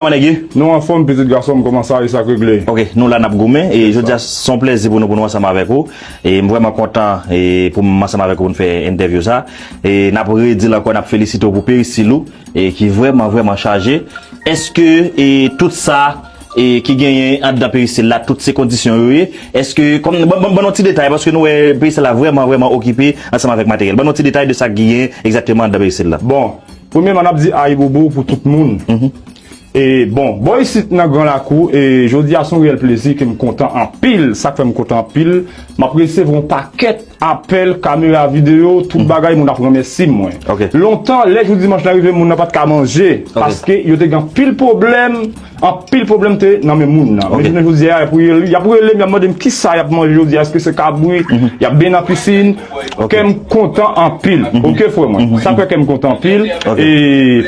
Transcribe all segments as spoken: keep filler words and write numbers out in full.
Kòman nèg ye? Nou anfòm, pitit gason m, kòman sa ye, sa k regle? Ok, nou la n ap goumen, e jodi a se yon plèzi pou nou, pou nou ansanm avèk ou. E m vrèman kontan, e pou m ansanm avèk ou pou n fè entèvyou sa. E n ap redi l ankò, n ap felisite w pou peristil ou, e ki vrèman, vrèman chaje. Èske, e tout sa, e ki genyen anndan peristil la, tout se kondisyon yo ye? Èske, kòm, ban, ban, ban nou ti detay, paske nou wè peristil la vrèman, vrèman okipe ansanm avèk materyèl. Ban nou ti detay de sa ki genyen egzakteman anndan peristil la. Bon, premyèman, n ap di ayibobo pou tout moun. E bon, bò isit nan Gran Lakou, e jodi a se yon reyèl plezi ke m kontan anpil. Sa k fè m kontan anpil, m ap resevwa yon pakèt apèl, kamera videyo, tout bagay, moun ap ranmèsi mwen. Ok. Lontan, lè jou dimanch la rive, moun nan pa t ka manje, ok, paske yo te gen anpil pwoblèm, anpil pwoblèm te nan men moun nan. Ok. Men jounen jodi a, y ap rele, y ap rele m, y ap mande m kisa y ap manje jodi a, èske se kabri, y ap byen nan pisin. Ok. Kè m kontan anpil. Ok, frè mwen. Sa fè kè m kontan anpil. Ok. E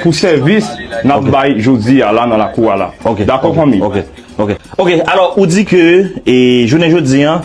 pou sèvis n ap bay jodi a la nan lakou a la. Ok. Dakò, fanmi? Ok. Ok. Ok. Alò, ou di ke, e, jounen jodi a,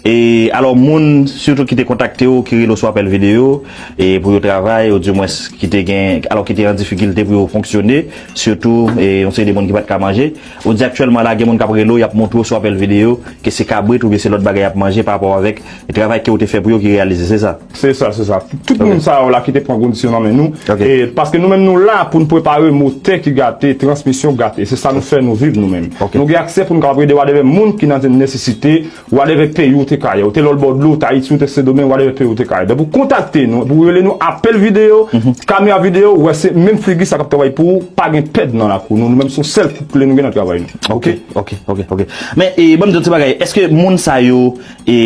e, alò, moun sitou ki te kontakte w, ki rele w sou apèl videyo, e, pou yo travay, ou di mwens ki te gen, alò, ki te an difikilte pou yo fonksyone, sitou, e, yon seri de moun ki pa t ka manje. Ou di aktyèlman la, gen moun k ap rele w, y ap montre w sou apèl videyo, ke se kabrit oubyen se lòt bagay y ap manje pa rapò avèk travay ke w te fè pou yo ki reyalize, se sa? Se sa, se sa. Tout moun sa yo la ki te pran kondisyon nan men nou. Ok. E, paske nou menm nou la pou n prepare motè ki gate, transmisyon gate. Se sa nou fè nou viv nou menm. Ok. Nou gen aksè pou nou kapab ede wadèvè moun ki nan nesesite, wadèvè peyi w te ka ye. Ou te lòt bò dlo, ou te Ayiti, ou te Sendomeng, wadèvè peyi w te ka ye. Donk, pou kontakte nou, pou rele nou, apèl videyo, kamera videyo, ou wè se menm figi sa k ap travay pou ou, pa gen pèd nan lakou nou. Nou menm se yon sèl kout kle nou gen nan travay nou. Ok, ok, ok, ok. Men, e, ban m di yon ti bagay. Èske moun sa yo, e,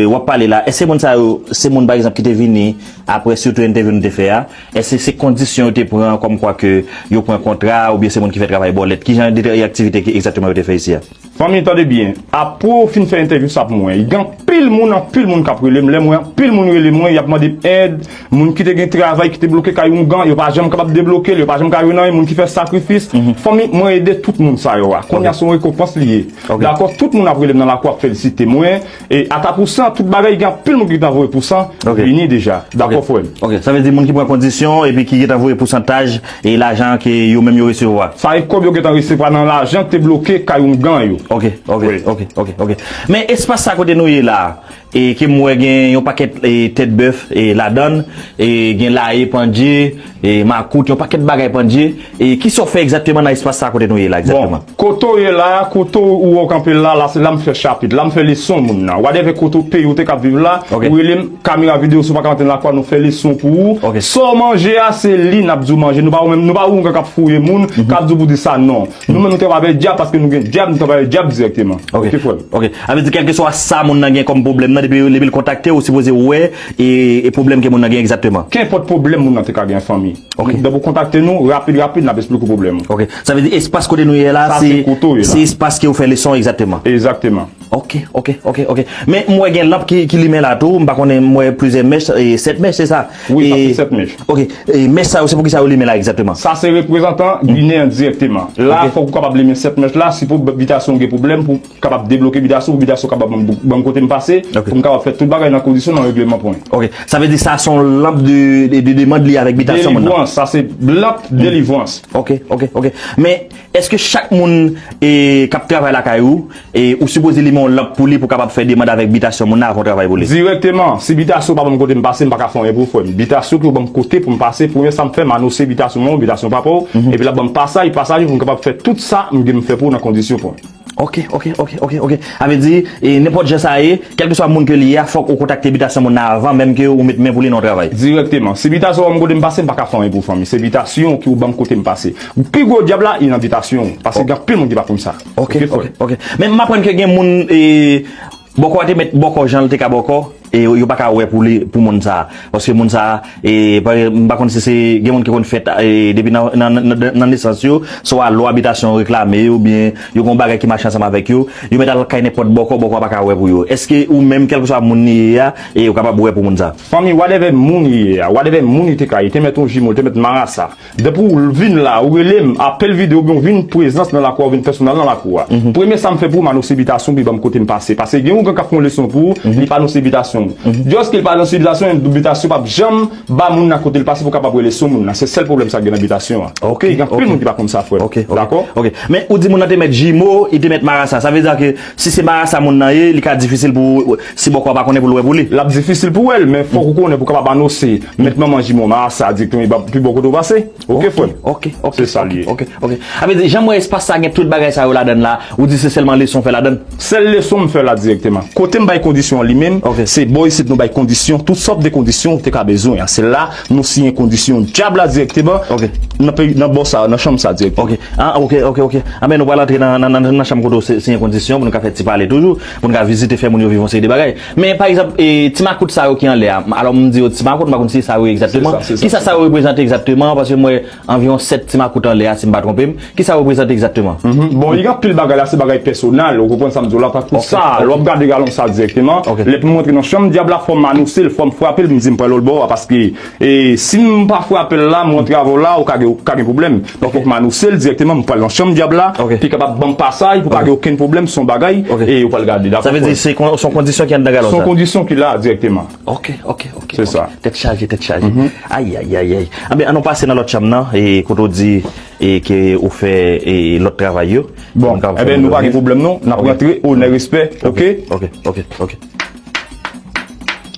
w ap pale la, èske moun sa yo, se moun, pa egzanp, ki te vini apre sitou entèvyou nou te fè a? Èske se kondisyon yo te pran, kòmkwa ke yo pran kontra, oubyen se moun ki fè travay bòlèt? Ki jan de aktivite ki egzakteman yo te fè isi a? Fanmi, tande byen. Apre w fin fè entèvyou sa pou mwen, gen anpil moun, anpil moun k ap rele m. Lè m wè anpil moun rele mwen, y ap mande m èd. Moun ki te gen travay ki te bloke kay oungan, yo pa janm kapab debloke l, yo pa janm ka jwenn anyen, moun ki fè sakrifis. Fanmi, mwen ede tout moun sa yo a. Kounye a se yon rekonpans li ye. Ok. Dakò, tout moun ap rele m nan lakou, ap felisite mwen. E ata pou san, tout bagay, gen anpil moun ki gentan voye pou san, vini deja. Dakò, frè m. Ok, sa vle di moun ki pran kondisyon epi ki gentan voye pousantaj e lajan ke yo menm yo resevwa. Sa e kòb yo gentan resevwa nan lajan ki te bloke kay oungan yo. Ok, ok, ok, ok, ok. Men espas sa kote nou ye la, e ke m wè gen yon pakèt, e, tèt bèf, e, ladan l, e, gen laye pandye, e, makout, yon pakèt bagay pandye, e, kisa w fè egzakteman nan espas sa kote nou ye la egzakteman? Bon, kote w ye la, kote w wè w kanpe la, la se la m fè chapit, la m fè leson moun nan. Wadèvè kote w peyi w te ka viv la, ok, ou rele m, kamera videyo, si w pa ka antre nan lakou a, nou fè leson pou ou. Ok. Sa w manje a, se li n ap di w manje. Nou pa wè menm, nou pa wè oungan k ap fouye moun, k ap di w pou di sa, non. Nou menm nou travay avèk dyab paske nou gen dyab, nou travay avèk dyab dirèkteman. Ok. Ok, frè m. Ok. Sa vle di kèlkeswa sa moun nan gen kòm pwoblèm nan, depi, depi l kontakte w, ou sipoze wè e, e pwoblèm ke moun nan gen egzakteman. Kenpòt pwoblèm moun nan te ka gen, fanmi. Ok. Depi w kontakte nou, rapid, rapid, n ap esplike w pwoblèm ou. Ok. Sa vle di espas kote nou ye la, se, se espas ke w fè leson egzakteman. Egzakteman. Ok, ok, ok, ok. Men m wè gen lanp ki, ki limen la tou, m pa konnen, m wè plizyè mèch, e, sèt mèch, se sa? Wi, sa se sèt mèch. Ok. E mèch sa yo, se pou kisa yo limen la egzakteman? Sa se reprezantan Ginen an dirèkteman. La, fòk ou kapab limen sèt mèch la, si pou bitasyon w gen pwoblèm, pou kapab debloke bitasyon, pou bitasyon kapab ban m, ban m kote m pase, pou m kapab fè tout bagay nan kondisyon, nan regleman pwen. Ok. Sa vle di sa se yon lanp de, de, de demann li avèk bitasyon moun nan? Delivrans, sa se lanp delivrans. Ok, ok, ok. Men, èske chak moun, e, k ap travay lakay ou, e, ou sipoze limen yon lanp pou li pou kapab fè demann avèk bitasyon moun nan avan w travay pou li? Dirèkteman. Si bitasyon pa ban m kote m pase, m pa ka fè anyen pou ou, frè m. Bitasyon ki ban m kote pou m pase, premye sa m fè, m anonse bitasyon mwen, bitasyon papa w, epi l ap ban m pasaj, pasaj pou m kapab fè tout sa m gen m fè pou ou nan kondisyon pwen. Ok, ok, ok, ok, ok. Sa vle di, e, nenpòt jan sa ye, kèlkeswa moun ke li ye a, fòk ou kontakte bitasyon moun nan avan menm ke ou met men pou li nan yon travay. Dirèkteman. Si bitasyon ou ban m kote m pase, m pa ka fè anyen pou fanmi. Se bitasyon ki ou ban m kote m pase. Pi gwo dyab la, li nan bitasyon. Paske gen anpil moun ki pa konn sa. Ok, ok, ok. Men m aprann ke gen moun, e, bòkò a te mèt bòkò jan l te ka bòkò. E yo, yo pa ka wè pou li, pou moun sa a. Paske moun sa a, e, pa, m pa konn si se, gen moun ki konn fèt, e, depi nan, nan, nan, nan nesans yo, swa lwa bitasyon reklame yo, oubyen yo gen yon bagay ki mache ansanm avèk yo, yo mèt al kay nenpòt bòkò, bòkò a pa ka wè pou yo. Èske ou menm, kèlkeswa moun li ye a, e, ou kapab wè pou moun sa a? Fanmi, whatever moun li ye a, whatever moun li te ka ye, te mèt yon jimo, te mèt marasa. Depi w vin la, ou rele m, apèl videyo, oubyen w vin prezans nan lakou a, ou vin pèsonèl nan lakou a. Premye sa m fè pou ou, m anonse bitasyon, pi ban m kote m pase. Paske gen oungan k ap fè yon leson pou ou, li pa anonse bitasyon. Dyòs ke l pa nan sivilizasyon, yon doub bitasyon p ap janm ba moun nan kote l pase pou kapab rele sou moun nan. Se sèl pwoblèm sa gen nan bitasyon an. Ok, Gen anpil ok. Moun ki pa konn sa, frè m. Ok, ok. Dakò? Ok. Men ou di moun nan te mèt jimo, li te mèt marasa. Sa vle di ke si se marasa moun nan ye, li ka difisil pou si bòkò a pa konnen pou l wè pou li. L ap difisil pou wè l, men fòk ou konnen pou kapab anonse mèt manman jimo marasa direkteman, li ba pi bon kote w pase. Ok, frè m. Ok, ok. Se sa li ye. Ok, ok. A vle di, jan m wè espas sa gen tout bagay sa yo ladan l la, ou di se sèlman leson w fè ladan l? Sèl leson m fè la direkteman. Kote m bay kondisyon an li menm, Ok. se bò isit nou bay kondisyon, tout sòt de kondisyon ou te ka bezwen an. Se la nou siyen kondisyon dyab la direkteman Ok. nan peyi, nan bò sa, nan chanm sa direkteman. Ok. Ah, ok, ok, ok. Ah, men nou pral antre nan, nan, nan, nan chanm kote w se, se yon kondisyon pou nou ka fè ti pale toujou, pou nou ka vizite, fè moun yo viv yon seri de bagay. Men, pa egzanp, e, ti makout sa yo ki anlè a, alò m di yo ti makout, m pa konn si sa yo ye egzakteman. Se sa, se sa, Kisa se sa yo reprezante egzakteman? Paske m wè anviwon sèt ti makout anlè a, si m pa twonpe m. Kisa yo reprezante egzakteman? Mhm. Bon, li gen anpil bagay la, se bagay pèsonal, ou konprann sa m di w la, tankou Ok, sa, ok. Lè w ap gade galon sa direkteman, Ok. lè pou m rantre nan chanm dyab la, fò m anonse l, fò m frape l, m di m pral lòt bò a, paske e, si m pa frape l la, m rantre avè w la, ou ka gen, ou ka gen pwoblèm. Men fòk m anonse l direkteman, m pral nan chanm dyab la, Ok. pou l kapab ban m pasaj, pou pa gen okenn pwoblèm, se yon bagay, Ok. e ou pral gade. Dakò, Sa vle frè? di se kon- se yon kondisyon ki anndan galon Se yon sa? Kondisyon ki la direkteman. Ok, ok, ok. Se ok. sa. Tèt chaje, tèt chaje. Ay, ay, ay, ay. Anben, ann nou pase nan lòt chanm nan, e kote w di e ke ou fè e lòt travay yo. Bon, Moun ka enben, nou pa gen pwoblèm non, n ap Ok. rantre, onè, respè, ok? Ok, ok, ok.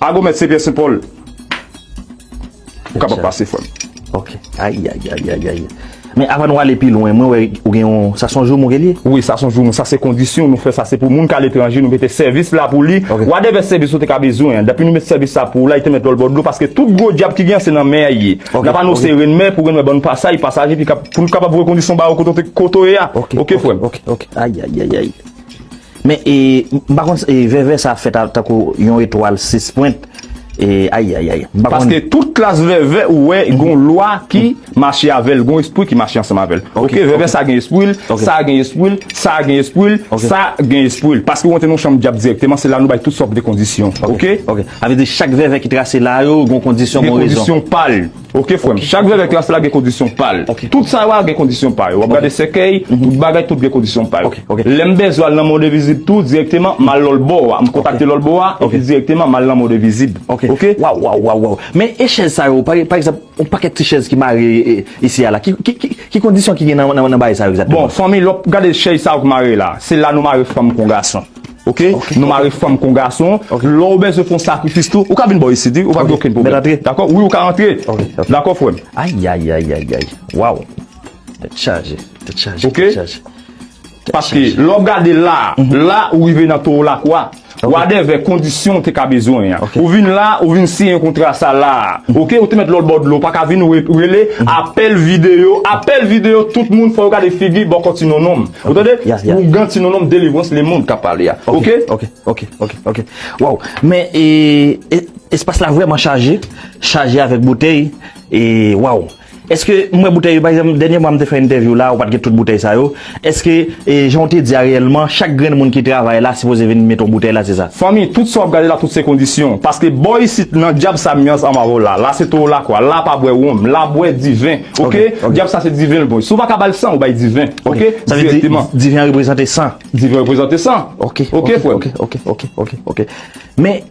Agwomèt Senpyè Senpòl. Ou kapab pase, frè m. Ok. Ay, ay, ay, ay, ay. Men avan nou ale pi lwen, mwen wè ou gen yon, sa se yon joumou ke l ye? Wi, sa se yon joumou, sa se kondisyon nou fè, sa se pou moun k aletranje, nou mete sèvis la pou li. Ok. Wadèvè sèvis ou te ka bezwen an, depi nou met sèvis la pou ou la, li te met lòt bò dlo, paske tout gwo dyab ki gen an se nan mè a ye. Ok, N ap anonse ok. Renmè pou Renmè ban n pasaj, pasaje, pi kap- pou nou kapab voye kondisyon ba ou kote w te- kote w ye a. Ok, Ok, frè m. Ok, ok. Ay, ay, ay, ay. Men, e, m pa konn, e, vèvè sa fèt a- tankou yon etwal sis pwent. E, ay, ay, ay. M pa konn. Paske tout klas vèvè ou wè, gon lwa ki mache avè l, gon espri ki mache ansanm avè l. Ok, Ok, vèvè ok. Sa gen espri l, Ok. Sa gen espri l, Sa gen espri l, Ok. Sa gen espri l. Paske w antre nan chanm dyab direkteman, se la nou bay tout sòt de kondisyon. Ok? Ok. A vle di chak vèvè ki trase la yo, gon kondisyon, Gen gon rezon. Kondisyon pa l. Ok, frè m. Chak vèvè trase la gen kondisyon pa l. Ok. Tout sa yo a gen kondisyon pa yo. W ap gade sèkèy, tout bagay, tout gen kondisyon pa yo. Ok, ok. Lè m bezwen al nan Mòde Vizib tou, direkteman, m al lòt bò a. M kontakte lòt bò a, Ok. epi direkteman, m al nan Mòde Vizib. Ok. Ok? Waw, waw, waw, waw. Men e chèz sa yo, pa, pa egzanp, yon pakèt ti chèz ki mare e, isi a la. Ki, ki, ki, ki kondisyon ki gen nan, nan, nan bagay sa yo egzakteman? Bon, fanmi, lè w ap gade chèz sa yo k mare la, se la nou mare fanm kon gason. Ok? Ok, Nou mare fanm kon gason. Ok. Lè w bezwen fè yon sakrifis tou, ou ka vin bò isit, wi, ou pa gen Ok. okenn pwoblèm. Mèt antre? Dakò? Wi, ou ka antre. Ok, ok. Dakò, frè m? Ay, ay, ay, ay, ay. Waw. Tèt chaje, tèt chaje, Ok. Tèt chaje. Paske lè w ap gade la, la ou rive nan towo lakwa. Wadèvè kondisyon w te ka bezwen an. Ok. Ou vin la, ou vin siyen kontra sa la. Ok, ou te met lòt bò dlo, ou pa ka vin re- rele apèl videyo, apèl videyo, tout moun fò yo gade figi bòkò ti nononm. Ou tande? Ya, ya. Ougan ti nononm, delivrans lemonn k ap pale a. Ok? Ok, ok, ok, ok. Waw. Men e, e, espas la vrèman chaje, chaje avèk boutèy. E waw. Èske m wè boutèy yo, pa egzanp, dènye mwa m te fè entèvyou la, ou pa t gen tout boutèy sa yo. Èske, e, jan w te di a reyèlman, chak grenn moun ki travay la sipoze vin mete yon boutèy la, se sa? Fanmi, tout sa w ap gade la, tout se kondisyon. Paske bò isit nan dyab sa m ye ansanm avè w la, la se towo lakwa, la pa bwè wonm, la bwè diven. Ok? Ok, ok. Dyab sa se diven l bwè. Si w pa ka ba l san, ou bay diven. Ok? Sa vle di, Direkteman. Diven an reprezante san. Diven reprezante san. Ok, Ok, frè m. Ok, ok, ok, ok, ok. Men,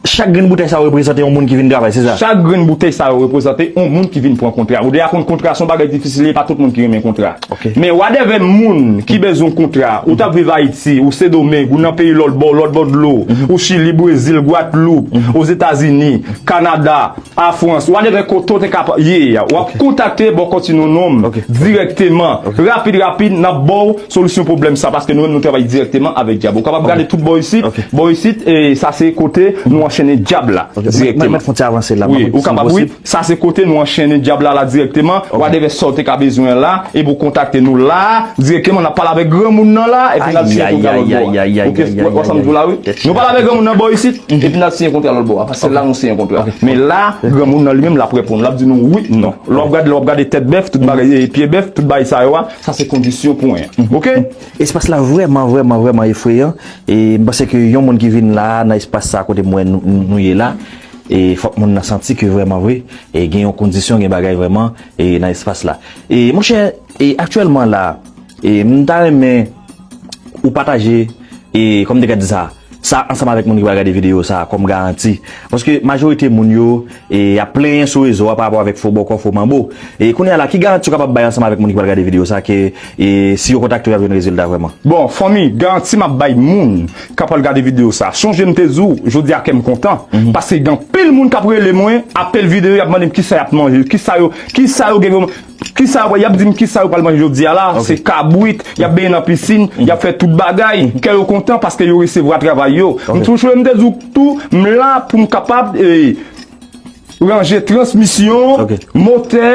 chak grenn boutèy sa yo reprezante yon moun ki vin travay, se sa? Chak grenn boutèy sa yo reprezante yon moun ki vin pran kontra. Ou deja konn kontra se yon bagay difisil, e pa tout moun ki renmen kontra. Ok. Men wadèvè moun ki bezwen kontra, ou t ap viv Ayiti, ou Sendomeng, ou nan peyi lòt bò, lòt bò dlo, ou Chili, Brezil, Gwadloup, Ozetazini, Kanada, a Frans, wadèvè kote w te ka ye a, w ap kontakte bòkò ti nononm Ok. Direkteman, rapid, rapid, n ap ba w solisyon pwoblèm sa, paske nou menm nou travay direkteman avèk dyab. Ou kapab gade tout bò isit, Ok. Bò isit, e sa se kote nou anchennen dyab la, Ok, mèt, direkteman. Mèt fè yon ti avanse la, Wi, si ou kapab, wi. Posib. Sa se kote nou anchennen dyab la, la direkteman. Wadèvè sa w te ka bezwen la, epi w kontakte nou la, direkteman, n ap pale avèk granmoun nan la, epi n al siyen kontra lòt bò a. Ok, w wè sa m di w la, wi. Nou pale avèk granmoun nan bò isit, epi n al siyen kontra lòt bò a, paske la nou siyen kontra. Men la, granmoun nan li menm, l ap reponn, l ap di nou wi, non. Lè w ap gade, lè w ap gade tèt bèf, tout bagay, e, pye bèf, tout bagay sa yo a, sa se kondisyon pou en. Ok? Espas la vrèman, vrèman, vrèman efreyan. E m panse ke yon moun ki vin la, nan espas sa kote m wè nou, nou ye la, e fòk moun nan santi ke vrèman vre, e gen yon kondisyon, gen bagay vrèman, e nan espas la. E monchè, e aktyèlman la, e m ta renmen ou pataje, e kòm m te ka di sa, sa ansanm avèk moun ki pral gade videyo sa a kòm garanti? Paske majorite moun yo, e, ap plenyen sou rezo a pa rapò avèk fo bòkò, fo manbo. E kounye a la, ki garanti w kapab bay ansanm avèk moun ki pral gade videyo sa a ke, e, si yo kontakte w, y ap jwenn rezilta vrèman? Bon, fanmi, garanti m ap bay moun k ap pral gade videyo sa a. Sonje m te di w, jodi a kè m kontan, paske gen anpil moun k ap rele mwen, apèl videyo, y ap mande m kisa y ap manje, kisa yo, kisa yo gen, kisa yo, y ap di m kisa yo pral manje jodi a la, se kabrit, y ap benyen nan pisin, y ap fè tout bagay. Kè yo kontan paske yo resevwa travay yo. M toujou, m te di w tou, m la pou m kapab, e, ranje transmisyon, motè,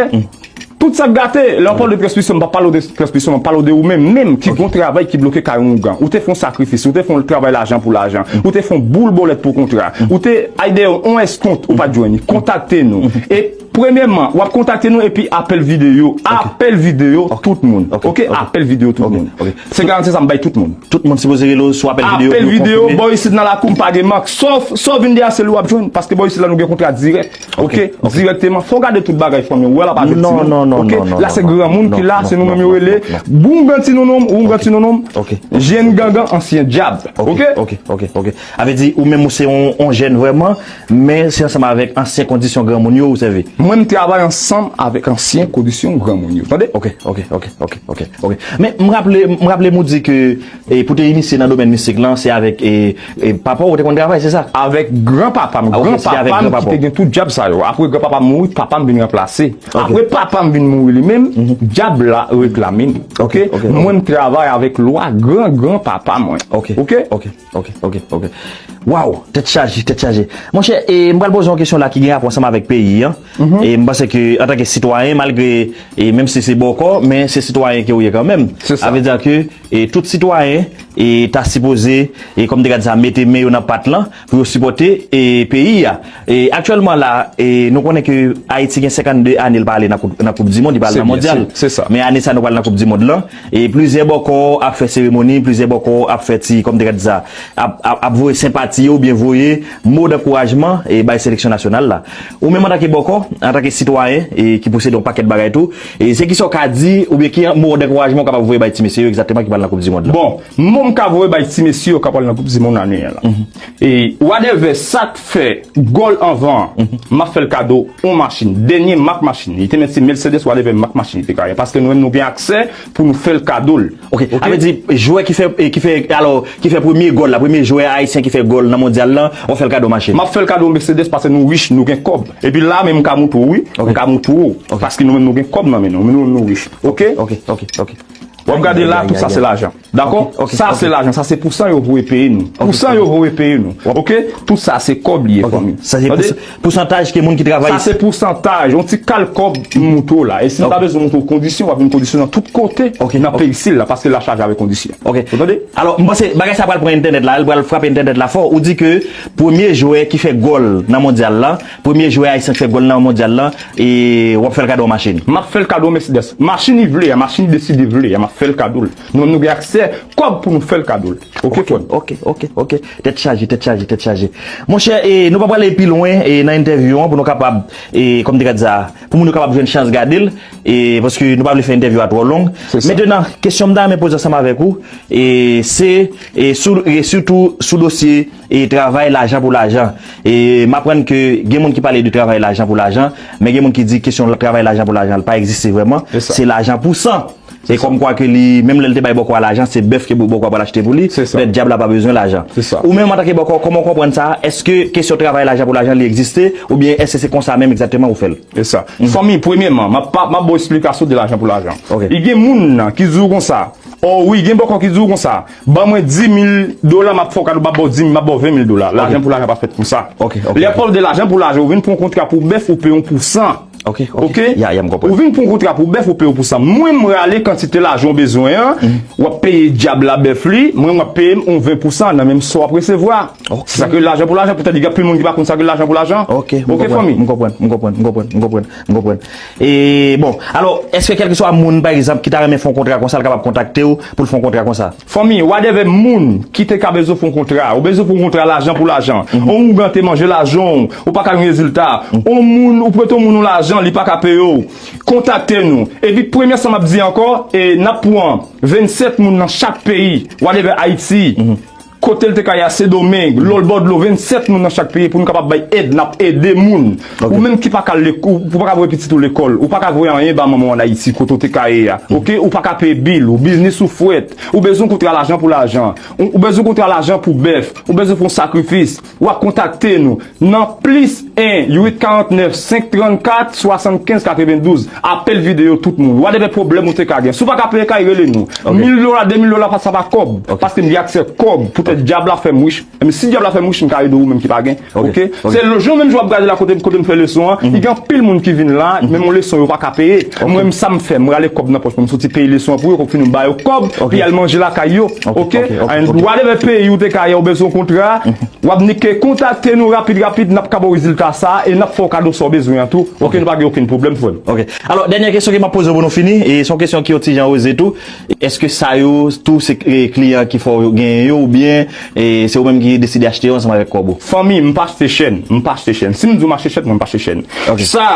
tout sa k gate. Lè w pale de transmisyon, m pa pale de transmisyon, m pale de ou menm, menm ki gon travay ki bloke kay yon ougan. Ou te fè yon sakrifis, ou te fè yon travay lajan pou lajan, ou te fè yon boul bòlèt pou kontra, ou te ay dèyè yon èskont, ou pa t jwenn li. Kontakte nou. E premyèman, w ap kontakte nou epi apèl videyo. Apèl videyo, tout moun. Oke? Apèl videyo, tout moun. Se garanti sa m bay tout moun. Tout moun sipoze rele w sou apèl videyo pou yo konfime. Bò isit nan lakou m pa gen mank. Sa w vin de a, se li w ap jwenn. Paske bò isit la, nou gen kontra dirèk. Oke? Dirèkteman. Fò w gade tout bagay, fanmi. Ou wè la pa jwenn timoun. Oke? La, se granmoun ki la, se nou menm yo rele. Boungan ti nononm, oungan ti nononm. Jenn gangan, ansyen dyab. Oke? Oke, oke, oke. A vle di, ou menm ou se yon, yon jèn vrèman, men se ansanm avèk ansyen kondisyon granmoun yo ou sèvi. Mwen, m travay ansanm avèk ansyen kondisyon granmoun yo. Tande? Oke, oke, oke, oke, oke, oke. Men m raple, m raple m ou di ke, e, pou te inisye nan domèn mistik lan, se avèk, e, e, papa w ou te konn travay, se sa? Avèk granpapa m. Granpapa m ki te gen tout dyab sa yo. Apre granpapa m mouri, papa m vin ranplase. Apre papa m vin mouri li menm, dyab la reklame m. Oke? Mwen, m travay avèk lwa gran granpapa mwen. Oke? Oke, oke, oke, oke. Waw, tèt chaje, tèt chaje. Monchè, e, m pral poze yon kesyon la ki gen rapò ansanm avèk peyi an. E m panse ke antanke sitwayen, malgre, e menm si se bòkò, men se sitwayen ke ou ye kanmenm. Sa vle di ke, e, tout sitwayen, e, ta sipoze, e, kòm te ka di sa, mete men yo nan pat lan pou yo sipòte, e, peyi a. E aktyèlman la, e, nou konnen ke Ayiti gen senkannde ane l pa ale nan koup, nan koup di mond, li pa ale nan mondyal. Men ane sa nou pral nan koup di mond lan. E plizyè bòkò ap fè seremoni, plizyè bòkò ap fè ti, kòm te ka di sa, ap, ap, ap voye senpati yo oubyen voye mo dankourajman, e, bay seleksyon nasyonal la. Ou menm antanke bòkò, antanke sitwayen, e, ki posede yon pakèt bagay tou, e, se kisa w ka di oubyen ki mo dankourajman w kapab voye bay ti mesye yo egzakteman ki pral nan koup di mond lan? Bon, mo m ka voye bay ti mesye yo k ap pral nan koup di mond ane an lan. E whatever sa k fè gòl anvan an, m ap fè l kado yon machin. Dènye mak machin. Li te mèt se Mercedes, whatever mak machin li te ka ye. Paske nou menm nou gen aksè pou nou fè l kado l. Oke. Sa vle di, jwè ki fè, e, ki fè, alò, ki fè premye gòl la, premye jwè ayisyen ki fè gòl nan mondyal lan, w ap fè l kado machin. M ap fè l kado Mercedes paske nou rich, nou gen kòb. Epi la menm m ka moutre w, wi. M ka moutre w. Paske nou menm nou gen kòb nan men nou, nou menm nou rich. Oke? Oke, oke, oke. W ap gade la, tout sa se lajan. Dakò? Sa se lajan, sa se pousan yo voye peye nou. Pousan yo voye peye nou. Oke? Tout sa se kòb li ye, fanmi. Sa se pousan-, pousantaj ke moun ki travay. Sa se pousantaj, yon ti kal kòb m moutre w la. E si m ta bezwen moutre w kondisyon, w ap jwenn kondisyon nan tout kote nan peyi isit la, paske l ap chaje avèk kondisyon. Ou tande? Alò, m panse bagay sa pral pran entènèt la, l pral frape entènèt la fò. Ou di ke premye jwè ki fè gòl nan mondyal la, premye jwè ayisyen k fè gòl nan mondyal lan, e w ap fè l kado yon machin. M ap fè l kado yon Mercedes. Machin li vle a, machin li deside vle a, m ap fè l kado l. Nou menm nou gen aksè kòb pou nou fè l kado l. Oke, frè m? Oke, oke, oke. Tèt chaje, tèt chaje, tèt chaje. Monchè, e, nou pa prale pi lwen, e, nan entèvyou an pou nou kapab, e, kòm te ka di sa, pou moun yo kapab jwenn chans gade l, e, paske nou pa vle fè entèvyou a twò long. Mentenan, kesyon m ta renmen poze ansanm avèk ou, e, se, e, sou, e, sitou sou dosye e travay lajan pou lajan. E m aprann ke gen moun ki pale de travay lajan pou lajan, men gen moun ki di kesyon travay lajan pou lajan pa egziste vrèman. Se lajan pou san. E kòmkwa ke li, menm lè l te bay bòkò a lajan, se bèf ke bòkò a pral achte pou li. Petèt dyab la pa bezwen lajan. Ou menm antanke bòkò, kòman w konprann sa? Èske kesyon travay lajan pou lajan li egziste? Oubyen èske se konsa menm egzakteman ou fè l? Fanmi, premyèman, m ap, m ap ba w esplikasyon de lajan pou lajan. Li gen moun nan ki di w konsa, o wi, gen bòkò ki di w konsa, ban mwen di mil dola, m ap fè w kado, m ap ba w di mil, m ap ba w ven mil dola. Lajan pou lajan pa fèt konsa. Lè w ap pale de lajan pou lajan, ou vin pran yon kontra pou bèf, ou peye yon pousan. Oke? Ou vin pran yon kontra pou bèf, ou peye yon pousan. Mwen, m rale kantite lajan w bezwen an, w ap peye dyab la bèf li, mwen, w ap peye m yon ven pousan nan menm sa w ap resevwa. Se sa k rele lajan pou lajan, poutèt gen anpil moun ki pa konn sa k rele lajan pou lajan. Oke, fanmi? M konprann, m konprann, m konprann, m konprann, m konprann. E, bon, alò, èske kèlkeswa moun, pa egzanp, ki ta renmen fè yon kontra konsa, l kapab kontakte w pou l fè yon kontra konsa? Fanmi, whatever moun ki te ka bezwen fè yon kontra, ou bezwen fè yon kontra lajan pou lajan, yon ougan te manje lajan w, ou pa ka jwenn rezilta, yon moun, ou prete yon moun yon lajan, li pa ka peye w, kontakte nou. Epi premye sa m ap di ankò, e n ap pran vennsèt moun nan chak peyi, whatever Ayiti. Kote l te ka ye a, Sendomeng, lòtbò dlo, vennsèt moun nan chak peyi pou nou kapab bay èd, n ap ede moun. Ou menm ki pa ka lek-, ou, ou pa ka voye pitit ou lekòl, ou pa ka voye anyen ba manman w ann Ayiti, kote w te ka ye a. Oke? Ou pa ka peye bil, ou biznis ou frèt, ou bezwen kontra lajan pou lajan, ou, ou bezwen kontra lajan pou bèf, ou bezwen fè yon sakrifis, w ap kontakte nou nan plis en uit karant nèf senk trannkat swasannkenz katrevendouz. Apèl videyo tout moun. Whatever pwoblèm ou te ka gen. Si w pa ka peye kay, rele nou. Mil dola, de mil dola, pa, sa pa kòb. Paske m gen aksè kòb. Poutèt dyab la fè m rich. Men si dyab la fè m rich, m ka ede ou menm ki pa gen. Oke? Se le jan menm jan w ap gade la kote, kote m fè leson an, li gen anpil moun ki vin la, menm yon leson yo pa ka peye. Mwen menm sa m fè, m rale kòb nan pòch mwen, m soti peye leson an pou yo, kòk fini m ba yo kòb, pou y al manje lakay yo. Oke? And whatever peyi ou te ka ye, ou bezwen yon kontra, w ap nike kontakte nou rapid rapid, n ap ka ba w rezilta sa a, e n ap fè w kado sa w bezwen an tou. Oke, nou pa gen okenn pwoblèm, frè m. Oke. Alò, dènyè kesyon ke m ap poze w pou nou fini, e se yon kesyon ki yon ti jan oze tou. Èske sa yo tou se, e, kliyan ki fè w genyen yo, oubyen, e, se ou menm ki deside achte yo ansanm avèk kòb ou? Fanmi, m pa achte chèn, m pa achte chèn. Si m di w m achte chèn, mwen m pa achte chèn. Sa,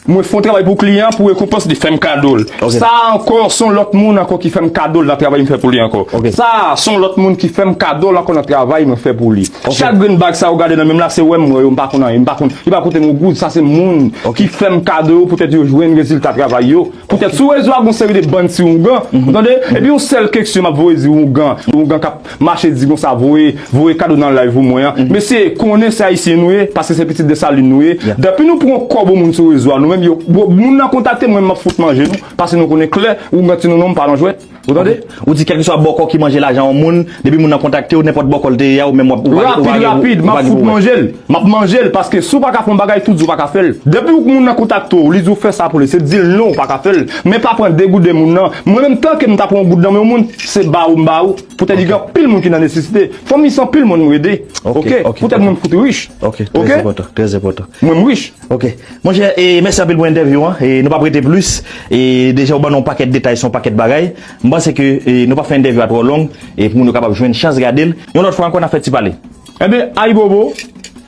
mwen fè yon travay pou kliyan, pou rekonpans li fè m kado l. Sa ankò, se yon lòt moun ankò ki fè m kado l nan travay m fè pou li ankò. Sa, se yon lòt moun ki fè m kado l ankò nan travay mwen fè pou li. Chak grenn bag sa ou gade nan men m la, se wè m wè yo, m pa konn anyen, m pa konn, li pa koute m yon goud, sa se moun ki fè m kado yo, poutèt yo jwenn rezilta travay yo. Poutèt sou rezo a gon seri de bann ti oungan, ou tande? Epi yon sèl keksyon m ap voye di oungan, oungan k ap mache di konsa, voye, voye kado nan live pou mwen an. Mesye, konnen se ayisyen nou ye, paske se pitit Desalin nou ye. Depi nou pran kòb yon moun sou rezo a, nou menm yo, bon, moun nan kontakte mwen, m ap fout manje nou, paske nou konnen klè, oungan ti nonnon m pa nan jwèt. Ou tande? Ou di kèlkeswa bòkò ki manje lajan yon moun, depi moun nan kontakte w, nenpòt bòkò l te ye a, ou menm w ap, ou pa gen, ou pa gen, rapid, rapid, m ap fout manje l. M ap manje l, paske si w pa ka fè yon bagay, tout di w pa ka fè l. Depi w moun nan kontakte w, li di w fè sa pou li, se di l non, ou pa ka fè l. Men pa pran degouden moun nan. Mwen menm, tanke m ta pran yon goud nan men yon moun, se ba ou m ba ou. Poutèt li gen anpil moun ki nan nesesite. Fanmi, se anpil moun mwen ede. Oke? Poutèt mwen m fout rich. Oke, trè enpòtan, trè enpòtan. Mwen m rich. Oke. Monchè, e, mèsi anpil pou entèvyou an. E, nou p ap rete plis. E, deja ou ban nou yon pakèt detay sou yon pakèt bagay. M panse ke, e, nou p ap fè entèvyou a twò long. E, pou moun yo kapab jwenn chans gade l. Yon lòt fwa ankò, n ap fè ti pale. Enben, ayibobo,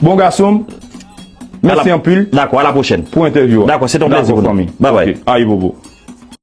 bon gason m. Mèsi anpil. Dakò, a la pwochèn. Pou entèvyou a. Dakò, se te yon plezi pou nou. Bye bye. Oke, ayibobo.